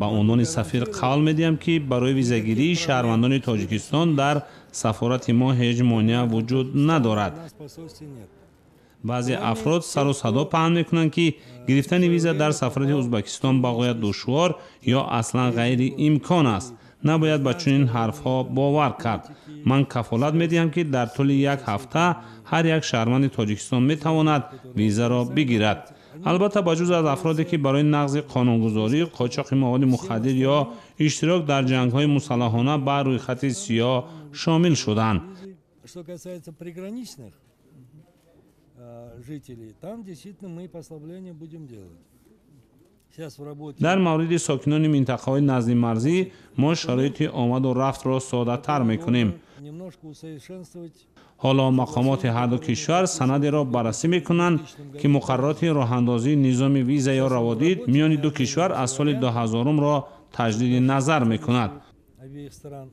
Ба унвони сафир қавл медиҳам, ки барои визагирии шаҳрвандони Тоҷикистон дар сафорати мо ҳеҷ монеа вуҷуд надорад. Баъзе афрод сару садо паҳн мекунанд, ки гирифтани виза дар сафорати Ӯзбекистон бағоят душвор ё аслан ғайриимкон аст. Набояд ба чунин ҳарфҳо бовар кард. Ман кафолат медиҳам, ки дар тӯли як ҳафта ҳар як шаҳрванди Тоҷикистон метавонад визаро бигирад. Албатта, ба ҷуз аз афроде, ки барои нақзи қонунгузорӣ, қочоқи маводи мухаддир ё иштирок дар ҷангҳои мусаллаҳона ба рӯйхати сиёҳ шомил шуданд. Что касается приграничных жителей, там действительно мы послабление будем делать. Сейчас в работе. Дар мавриди сокинони минтақаҳои наздимарзӣ мо шароити омаду рафтро соддатар мекунем. Немножко усовершенствовать. Ҳоло мақомоти ҳарду кишвар санадеро баррасӣ мекунанд, ки муқаррароти роҳандозии низоми виза ё раводид миёни ду кишвар аз соли 2000-ро таҷдиди назар мекунад. Обеих сторон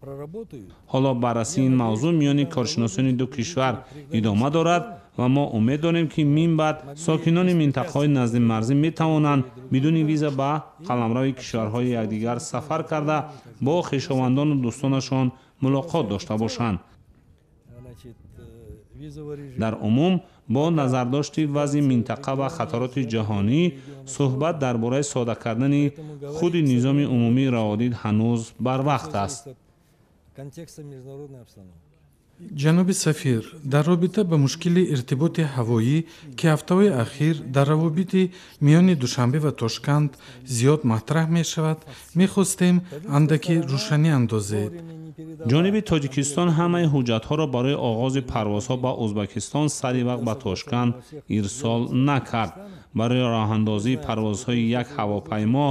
проработают. Ҳоло баррасии ин мавзӯъ миёни коршиносони ду кишвар идома дорад ва мо умед дорем, ки мин баъд сокинони минтақаҳои наздимарзӣ метавонанд бидуни виза ба қаламрави кишварҳои якдигар сафар карда, бо хешовандону дӯстонашон мулоқот дошта бошанд. Значит, визовый режим. Дар умум, бо назардошти вазъи минтақа ва хатароти ҷаҳонӣ, суҳбат дар бораи содда кардани худи низоми умумии раводид ҳанӯз барвақт аст. Зависит от контекста международной обстановки. Ҷаноби сафир, дар робита ба мушкили иртиботи ҳавоӣ, ки ҳафтаҳои ахир дар равобити миёни Душанбе ва Тошканд зиёд матраҳ мешавад, мехостем андаке рӯшанӣ андозед. Ҷониби Тоҷикистон ҳамаи ҳуҷҷатҳоро барои оғози парвозҳо ба Ӯзбекистон сари вақт ба Тошканд ирсол накард. Барои роҳандозии парвозҳои як ҳавопаймо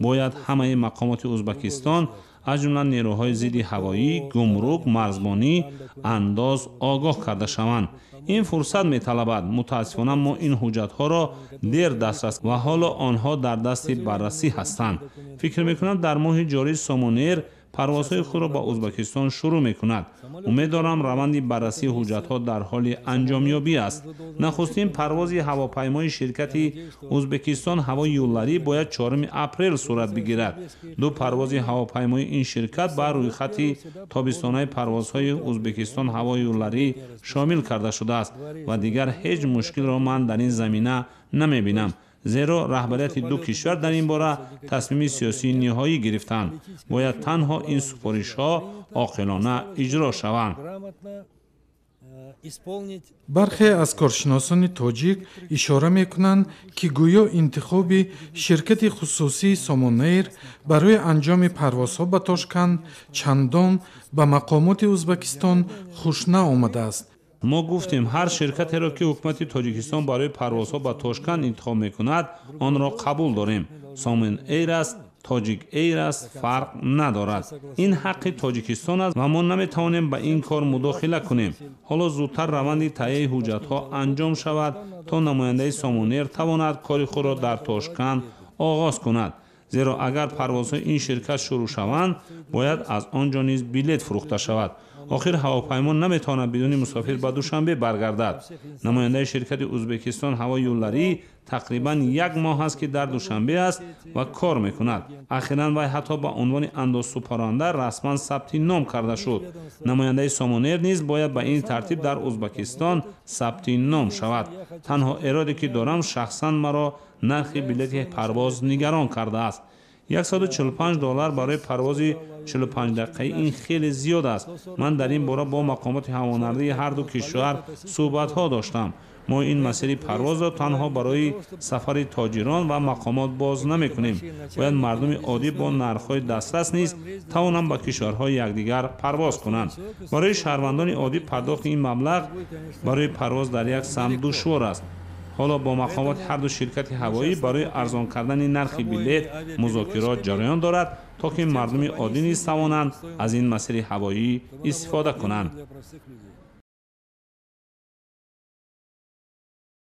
бояд ҳамаи мақомоти Ӯзбекистон, аз ҷумла нерӯҳои зидди ҳавоӣ, гумрук, марзбонӣ, андоз огоҳ карда шаванд. Ин фурсат металабад. Мутаассифона, мо ин ҳуҷҷатҳоро дер дастрас ва ҳоло онҳо дар дасти баррасӣ ҳастанд. Фикр мекунам, дар моҳи ҷорӣ Сомонэйр парвозҳои худро ба Ӯзбекистон шурӯъ мекунад. Умед дорам, раванди баррасии ҳуҷҷатҳо дар ҳоли анҷомёбӣ аст. Нахустин парвози ҳавопаймои ширкати Ӯзбекистон Ҳаво Юлларӣ бояд 4 апрел сурат бигирад. Ду парвози ҳавопаймои ин ширкат ба рӯйхати тобистонаи парвозҳои Ӯзбекистон Ҳаво Юлларӣ шомил карда шудааст ва дигар ҳеҷ мушкилро ман дар ин замина намебинам, зеро раҳбарияти ду кишвар дар ин бора тасмими сиёсии ниҳоӣ гирифтанд. Бояд танҳо ин супоришҳо оқилона иҷро шаванд. Грамотно исполнить. Бархе аз коршиносони тоҷик ишора мекунанд, ки гӯё интихоби ширкати хусусии Сомонэйр барои анҷоми парвозҳо ба Тошканд чандон ба мақомоти Ӯзбекистон хуш наомадааст. Мо гуфтем, ҳар ширкатеро, ки ҳукумати Тоҷикистон барои парвозҳо ба Тошканд интихоб мекунад, онро қабул дорем. Сомон Эйр аст, Тоҷик Эйр аст, фарқ надорад. Ин ҳаққи Тоҷикистон аст ва мо наметавонем ба ин кор мудохила кунем. Ҳоло зудтар раванди таҳияи ҳуҷҷатҳо анҷом шавад, то намояндаи Сомонэйр тавонад кори худро дар Тошканд оғоз кунад, зеро агар парвозҳои ин ширкат шурӯъ шаванд, бояд аз он ҷо низ билет фурӯхта шавад. Охир ҳавопаймо наметавонад бидуни мусофир ба Душанбе баргардад. Намояндаи ширкати Ӯзбекистон Ҳаво Юлларӣ тақрибан як моҳ аст, ки дар Душанбе аст ва кор мекунад. Ахиран вай ҳатто ба унвони андозсупоранда расман сабти ном карда шуд. Намояндаи Сомонэйр низ бояд ба ин тартиб дар Ӯзбекистон сабти ном шавад. Танҳо эроде, ки дорам, шахсан маро нархи билети парвоз нигарон кардааст. 145 доллар барои парвози 45 дақиқаӣ, ин хеле зиёд аст. Ман дар ин бора бо мақомоти ҳавонавардии ҳарду кишвар суҳбатҳо доштам. Мо ин масири парвозро танҳо барои сафари тоҷирон ва мақомот боз намекунем. Бояд мардуми оддӣ бо нархҳои дастрас низ тавонанд ба кишварҳои якдигар парвоз кунанд. Барои шаҳрвандони оддӣ пардохти ин маблағ барои парвоз дар як самт душвор аст. Ҳоло бо мақомоти ҳарду ширкати ҳавоӣ барои арзон кардани нархи билет музокирот ҷараён дорад, то ки мардуми оддӣ низ тавонанд аз ин масири ҳавоӣ истифода кунанд. Для простых людей.